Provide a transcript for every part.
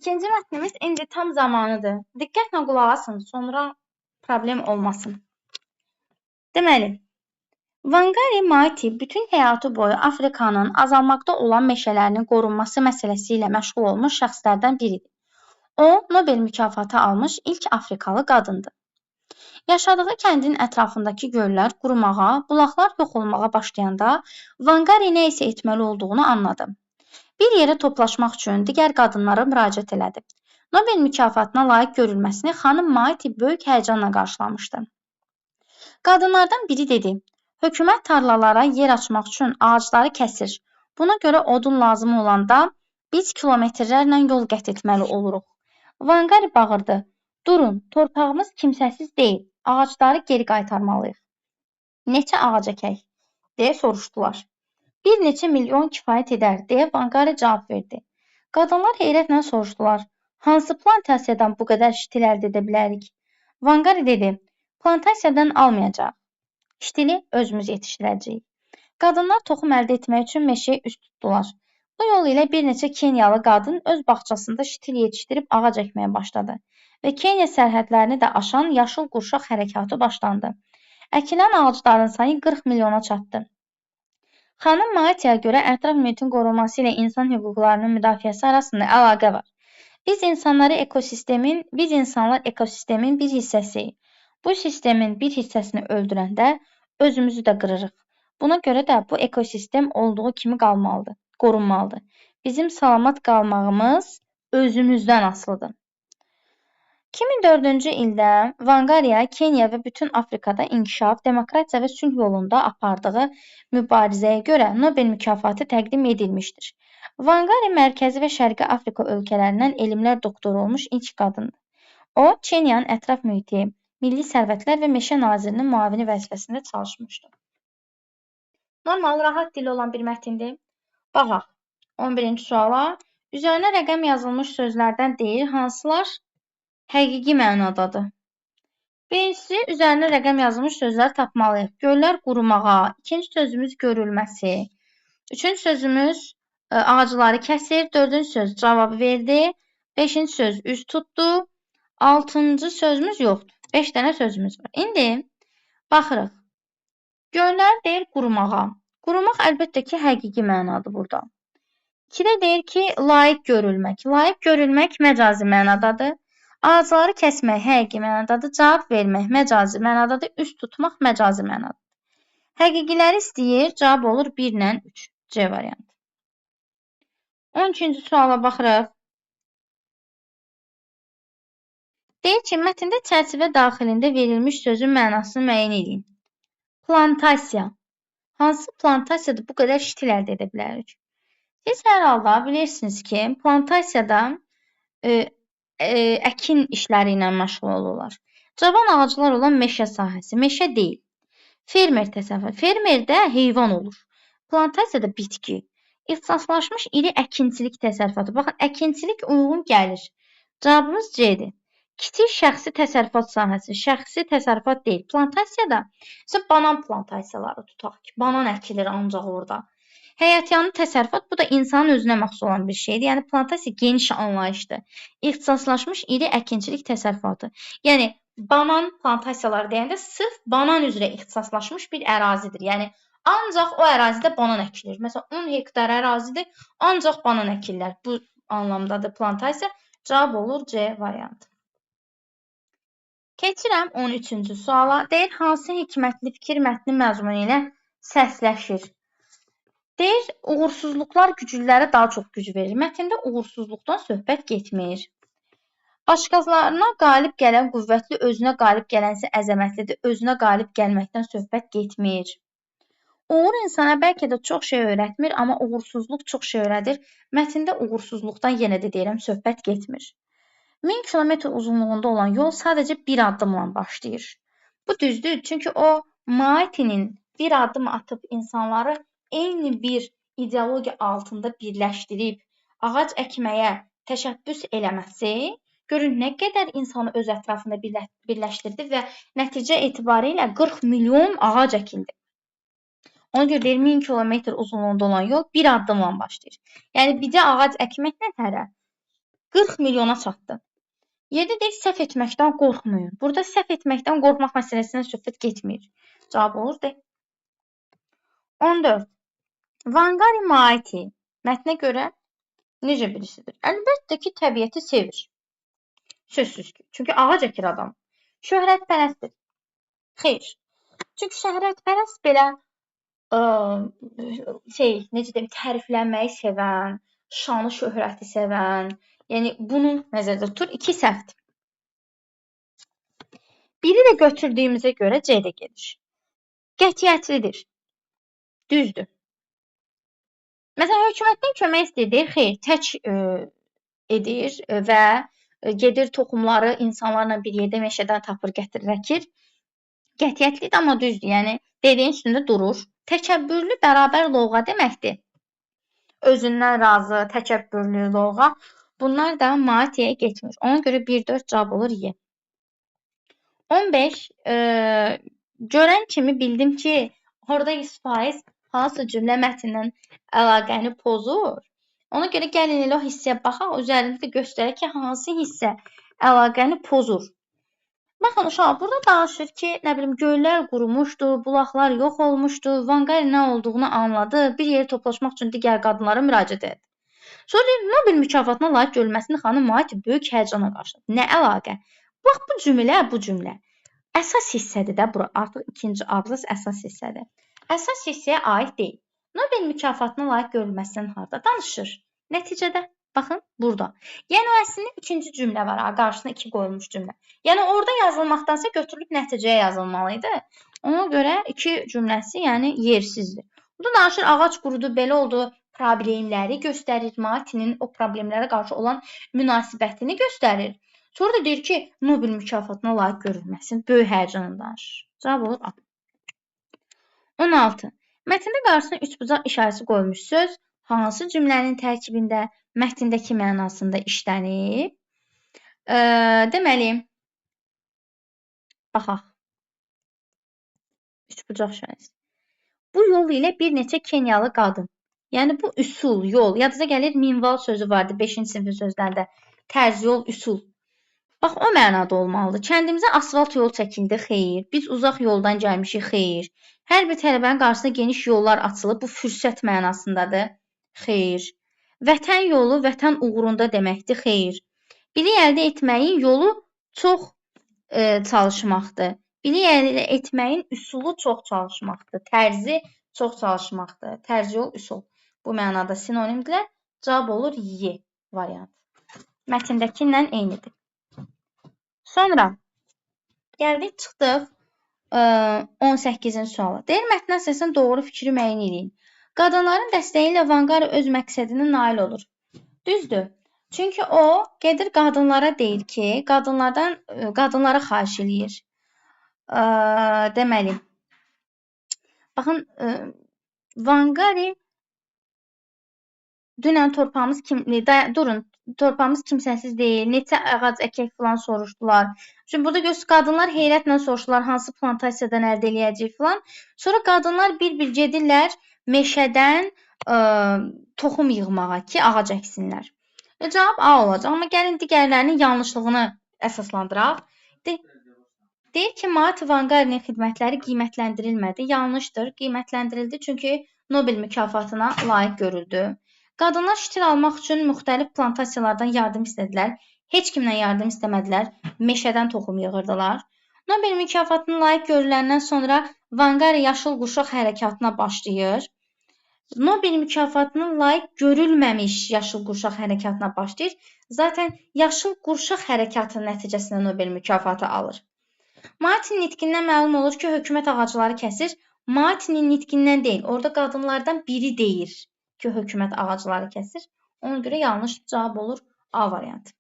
İkinci mətnimiz indi tam zamanıdır. Diqqətlə qulaq asın, sonra problem olmasın. Deməli, Wangari Maathai bütün həyatı boyu Afrikanın azalmaqda olan meşələrinin qorunması məsələsi ilə məşğul olmuş şəxslərdən biridir. O, Nobel mükafatı almış ilk Afrikalı qadındır. Yaşadığı kəndin ətrafındakı göllər qurumağa, bulaqlar yox olmağa başlayanda Wangari nə isə etməli olduğunu anladı. Bir yerə toplaşmaq üçün digər qadınlara müraciət elədi. Nobel mükafatına layiq görülməsini xanım Maathai böyük həyəcanla qarşılamışdı. Qadınlardan biri dedi: "Hökumət tarlalara yer açmaq üçün ağacları kəsir. Buna görə odun lazım olanda biz kilometrlərlə yol qət etməli oluruq." Wangari bağırdı: "Durun, torpağımız kimsəsiz deyil, ağacları geri qaytarmalıyıq." "Neçə ağac əkək?" deyə soruşdular. "Bir neçə milyon kifayət edər," deyə Wangari cavab verdi. Qadınlar heyrətlə soruşdular: "Hansı plantasiyadan bu qədər şitil əldə edə bilərik?" Wangari dedi: "Plantasiyadan almayacağıq. Şitili özümüz yetişdirəcəyik." Qadınlar toxum əldə etmək üçün meşəyə üz tutdular. Bu yol ilə bir neçə Kenyalı qadın öz bağçasında şitil yetişdirib ağac əkməyə başladı və Kenya sərhədlərini də aşan Yaşıl Qurşaq hərəkatı başlandı. Əkilən ağacların sayı 40 milyona çatdı. Xanım Maathaiyə görə ətraf mühitin qorunması ilə insan hüquqlarının müdafiəsi arasında əlaqə var. Biz insanlar ekosistemin bir hissəsiyik. Bu sistemin bir hissəsini öldürəndə özümüzü də qırırıq. Buna görə də bu ekosistem olduğu kimi qalmalıdır, qorunmalıdır. Bizim salamat qalmağımız özümüzdən asılıdır. 2004-cü ildə Wangariya Kenya və bütün Afrikada inkişaf, demokratiya və sülh yolunda apardığı mübarizəyə görə Nobel mükafatı təqdim edilmişdir. Wangari Mərkəzi və Şərqi Afrika ölkələrindən elmlər doktoru olmuş ilk qadındır. O, Kenyanın ətraf mühiti, milli sərvətlər və meşə nazirinin müavini vəzifəsində çalışmışdı. Normal, rahat dili olan bir mətindir. Baxaq 11-ci suala. Üzərinə rəqəm yazılmış sözlərdən deyir, hansılar həqiqi mənadadır? Birincisi, üzərinə rəqəm yazılmış sözləri tapmalıyıq. Göllər qurumağa, ikinci sözümüz görülməsi, üçüncü sözümüz ağacları kəsir, dördüncü söz cavab verdi, beşinci söz üz tutdu, altıncı sözümüz yoxdur. 5 dənə sözümüz var. İndi baxırıq. Göllər deyir qurumağa. Qurumaq əlbəttə ki, həqiqi mənadır burada. 2-də deyir ki, layiq görülmək. Layiq görülmək məcazi mənadadır. Ağacları kəsmək həqiqi mənadadır. Cavab vermək məcazi mənadadır. Üz tutmaq məcazi mənadadır. Həqiqiləri istəyir. Cavab olur 1 ilə 3. C variantı. 13-cü suala baxırıq. Deyir ki, mətndə çərçivə daxilində verilmiş sözün mənasını müəyyən edin. Plantasiya. Hansı plantasiyada bu qədər şitil əldə edə bilərik? Siz hər halda bilirsiniz ki, plantasiyada əkin işləri ilə məşğul olurlar. Cavan ağaclar olan meşə sahəsi. Meşə deyil. Fermer təsərrüfatı. Fermerdə heyvan olur. Plantasiyada bitki. İxtisaslaşmış iri əkinçilik təsərrüfatı. Baxın, əkinçilik uyğun gəlir. Cavabımız C-dir. Kiçik şəxsi təsərrüfat sahəsi. Şəxsi təsərrüfat deyil. Plantasiyada məsələn, banan plantasiyaları tutaq ki, banan əkilir ancaq orada. Həyətyanı təsərrüfat bu da insanın özünə məxsus olan bir şeydir. Yəni plantasiya geniş anlayışdır. İxtisaslaşmış iri əkinçilik təsərrüfatı. Yəni banan plantasiyaları deyəndə sırf banan üzrə ixtisaslaşmış bir ərazidir. Yəni ancaq o ərazidə banan əkilir. Məsələn 10 hektar ərazidir, ancaq banan əkirlər. Bu anlamdadır plantasiya. Cavab olur C variantı. Keçirəm 13-cü suala. Deyir, hansı hikmətli fikir mətnin məzmunu ilə səsləşir? Deyir, uğursuzluqlar güclülərə daha çox güc verir. Mətndə uğursuzluqdan söhbət getmir. Başqalarına qalib gələn qüvvətli, özünə qalib gələnsə əzəmətlidir. Özünə qalib gəlməkdən söhbət getmir. Uğur insana bəlkə də çox şey öyrətmir, amma uğursuzluq çox şey öyrədir. Mətndə uğursuzluqdan yenə də deyirəm, söhbət getmir. 1000 kilometr uzunluğunda olan yol sadəcə bir addımla başlayır. Bu düzdür, çünki o Maathai'nin bir addım atıb insanları eyni bir ideologiya altında birləşdirib ağac əkməyə təşəbbüs eləməsi, görün nə qədər insanı öz ətrafında birləşdirdi və nəticə etibarilə 40 milyon ağac əkildi. Ona görə deyir, 1000 kilometr uzunluğunda olan yol bir addımla başlayır. Yəni bircə ağac əkməklə hərə 40 milyona çatdı. Yerdə deyir, səhv etməkdən qorxmayın. Burada səhv etməkdən qorxmaq məsələsindən söhbət getmir. Cavab olur D. 14. Wangari Maathi mətnə görə necə birisidir? Əlbəttə ki, təbiəti sevir. Sözsüz ki. Çünki ağac əkir adam. Şöhrətpərəstdir. Xeyr. Çünki şöhrətpərəst belə necə deyim, təriflənməyi sevən, şanı şöhrəti sevən, yəni bunu nəzərdə tutur. İki səhvdir. Biri də götürdüyümüzə görə C-də gedir. Qətiyyətlidir. Düzdür. Məsələn, hökumətdən kömək istəyir, deyir, xeyr, tək edir və gedir toxumları insanlarla bir yerdə meşədən tapır, gətirir, əkir. Qətiyyətlidir, amma düzdür. Yəni, dediyin üstündə durur. Təkəbbürlü bərabər lovğa deməkdir. Özündən razı, təkəbbürlü, lovğa. Bunlar da Maatiyə getmir. Ona görə 1-4 cavab olur Y. 15. Görən kimi bildim ki, orada 100% hansısa cümlə mətndən əlaqəni pozur. Ona görə gəlin elə o hissəyə baxaq, üzərində də göstərək ki, hansı hissə əlaqəni pozur. Baxın uşaq, burada danışır ki, nə bilim, göllər qurumuşdu, bulaqlar yox olmuşdu, Wangari nə olduğunu anladı, bir yerə toplaşmaq üçün digər qadınlara müraciət etdi. Sonra deyir, Nobel mükafatına layiq görülməsini xanım Maati böyük həyəcanla qarşıladı. Nə əlaqə? Bax, bu cümlə. Əsas hissədir də bura. Artıq ikinci abzas əsas hissədir. Əsas hissəyə aid deyil. Nobel mükafatına layiq görülməsindən harda danışır? Nəticədə, baxın, burada. Yəni, o əslində ikinci cümlə var, ha, qarşısına iki qoyulmuş cümlə. Yəni, orada yazılmaqdansa götürülüb nəticəyə yazılmalı idi. Ona görə iki cümləsi, yəni, yersizdir. Burada danışır, ağac qurudu, belə oldu, problemləri göstərir. Maatinin o problemlərə qarşı olan münasibətini göstərir. Sonra da deyir ki, Nobel mükafatına layiq görülməsin. Böyük həyəcanla danışır. Cavab olur A. 16. Mətndə qarşısına üçbucaq işarəsi qoyulmuş söz hansı cümlənin tərkibində mətndəki mənasında işlənib? Deməli, baxaq. Üçbucaq işarəsi. Bu yol ilə bir neçə Kenyalı qadın. Yəni, bu üsul, yol. Yadınıza gəlir, minval sözü vardı 5-ci sinifin sözlərində. Tərz, yol, üsul. Bax, o mənada olmalıdır. Kəndimizə asfalt yol çəkildi, xeyr. Biz uzaq yoldan gəlmişik, xeyr. Hər bir tələbənin qarşısına geniş yollar açılıb, bu fürsət mənasındadır, xeyr. Vətən yolu, vətən uğrunda deməkdir, xeyr. Bilik əldə etməyin yolu çox çalışmaqdır. Bilik əldə etməyin üsulu çox çalışmaqdır. Tərzi çox çalışmaqdır. Tərz, yol, üsul. Bu mənada sinonimdirlər. Cavab olur Y variantı. Mətndəki ilə eynidir. Sonra gəldik, çıxdıq 18-ci suala. Deyir, mətnə əsasən doğru fikri müəyyən eləyin. Qadınların dəstəyi ilə Wangari öz məqsədinə nail olur. Düzdür. Çünki o gedir qadınlara deyir ki, qadınlara xahiş eləyir. Deməli, baxın, Wangari dünən torpağımız kim, durun, torpağımız kimsəsiz deyil, neçə ağac əkək filan soruşdular. Şimdi burada görürsünüz, qadınlar heyrətlə soruşdular, hansı plantasiyadan əldə eləyəcək filan. Sonra qadınlar bir-bir gedirlər meşədən toxum yığmağa ki, ağac əksinlər. Cavab A olacaq. Amma gəlin digərlərinin yanlışlığını əsaslandıraq. Deyir ki, Maati Wangarinin xidmətləri qiymətləndirilmədi. Yanlışdır. Qiymətləndirildi çünki Nobel mükafatına layiq görüldü. Qadınlar şitil almaq üçün müxtəlif plantasiyalardan yardım istədilər. Heç kimdən yardım istəmədilər. Meşədən toxum yığırdılar. Nobel mükafatına layiq görüləndən sonra Wangari Yaşıl Qurşaq hərəkatına başlayır. Nobel mükafatına layiq görülməmiş Yaşıl Qurşaq hərəkatına başlayır. Zaten Yaşıl Qurşaq hərəkatının nəticəsində Nobel mükafatı alır. Maatinin nitqindən məlum olur ki, hökumət ağacları kəsir. Maatinin nitqindən deyil, orada qadınlardan biri deyir ki, hökumət ağacları kəsir. Ona görə yanlış cavab olur A variantı.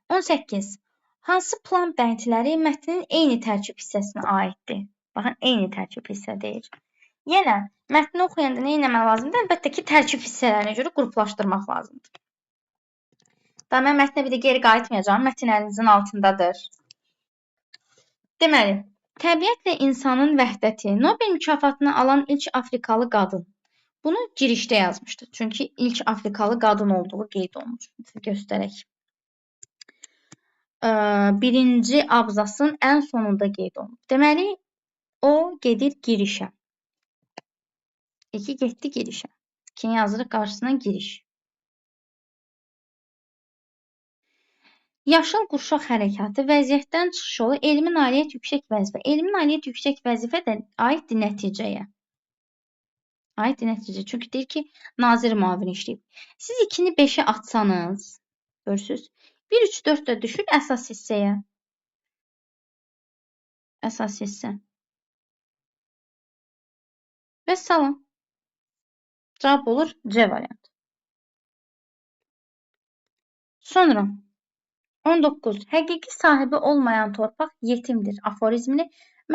18. Hansı plan bəndləri mətnin eyni tərkib hissəsinə aiddir? Baxın, eyni tərkib hissə deyir. Yenə mətni oxuyanda nə etmək lazımdır? Əlbəttə ki, tərkib hissələrinə görə qruplaşdırmaq lazımdır. Daha mən mətnə bir də geri qayıtmayacağam. Mətn əlinizin altındadır. Deməli, təbiətlə insanın vəhdəti, Nobel mükafatını alan ilk Afrikalı qadın. Bunu girişdə yazmışdı. Çünki ilk Afrikalı qadın olduğu qeyd olunur. Göstərək. Birinci abzasın ən sonunda qeyd olunur. Deməli, o gedir girişə. 2 getdi girişə. 2-ni yazırıq qarşısına giriş. Yaşıl qurşaq hərəkatı, vəziyyətdən çıxış yolu, elmi nailiyyət, yüksək vəzifə. Elmi nailiyyət, yüksək vəzifə də aiddir nəticəyə. Aiddir nəticə. Çünki deyir ki, nazir müavini işləyib. Siz 2-ni 5-ə atsanız, görürsünüz, 1, 3, 4 də düşür əsas hissəyə. Əsas hissə. Və salam. Cavab olur C variantı. Sonra 19. Həqiqi sahibi olmayan torpaq yetimdir aforizmini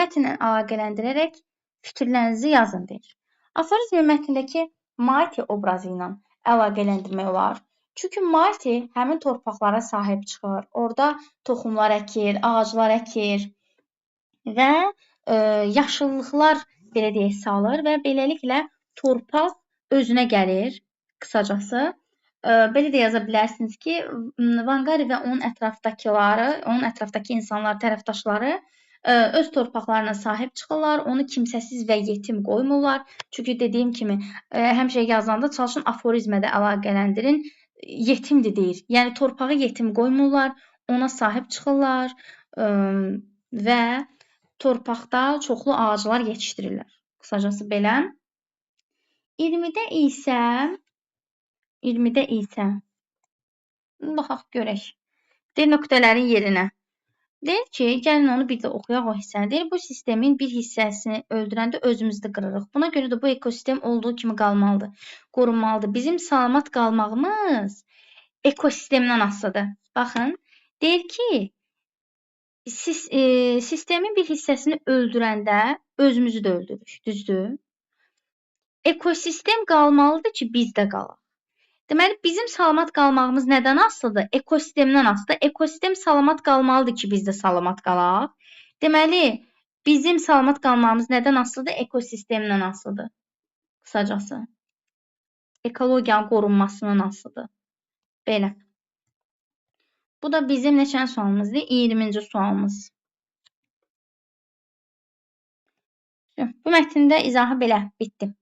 mətnlə əlaqələndirərək fikirlərinizi yazın deyir. Aforizmi mətndəki Maiti obrazı ilə əlaqələndirmək olar. Çünki Maiti həmin torpaqlara sahib çıxır. Orada toxumlar əkir, ağaclar əkir və yaşıllıqlar belə deyək salır və beləliklə torpaq özünə gəlir qısacası. Belə də yaza bilərsiniz ki, Vangari və onun ətrafdakıları, onun ətrafdakı insanlar, tərəfdaşları öz torpaqlarına sahib çıxırlar, onu kimsəsiz və yetim qoymurlar. Çünki dediyim kimi, həmişə yazanda çalışın aforizmə də əlaqələndirin. Yetimdir deyir. Yəni torpağı yetim qoymurlar, ona sahib çıxırlar və torpaqda çoxlu ağaclar yetişdirirlər. Qısacası belə. 20-də isə baxaq görək. Deyir nöqtələrin yerinə. Deyir ki, gəlin onu bir də oxuyaq o hissəni. Deyir, bu sistemin bir hissəsini öldürəndə özümüzü də qırırıq. Buna görə də bu ekosistem olduğu kimi qalmalıdır, qorunmalıdır. Bizim salamat qalmağımız ekosistemdən asılıdır. Baxın, deyir ki, sistemin bir hissəsini öldürəndə özümüzü də öldürürük, düzdür? Ekosistem qalmalıdır ki, biz də qalaq. Deməli, bizim salamat qalmağımız nədən asılıdır? Ekosistemdən asılıdır. Ekosistem salamat qalmalıdır ki, biz də salamat qalaq. Deməli, bizim salamat qalmağımız nədən asılıdır? Ekosistemdən asılıdır. Qısacası, ekologiyanın qorunmasından asılıdır. Belə. Bu da bizim neçənci sualımızdır? 20-ci sualımız. Bu mətndə izahı belə bitdi.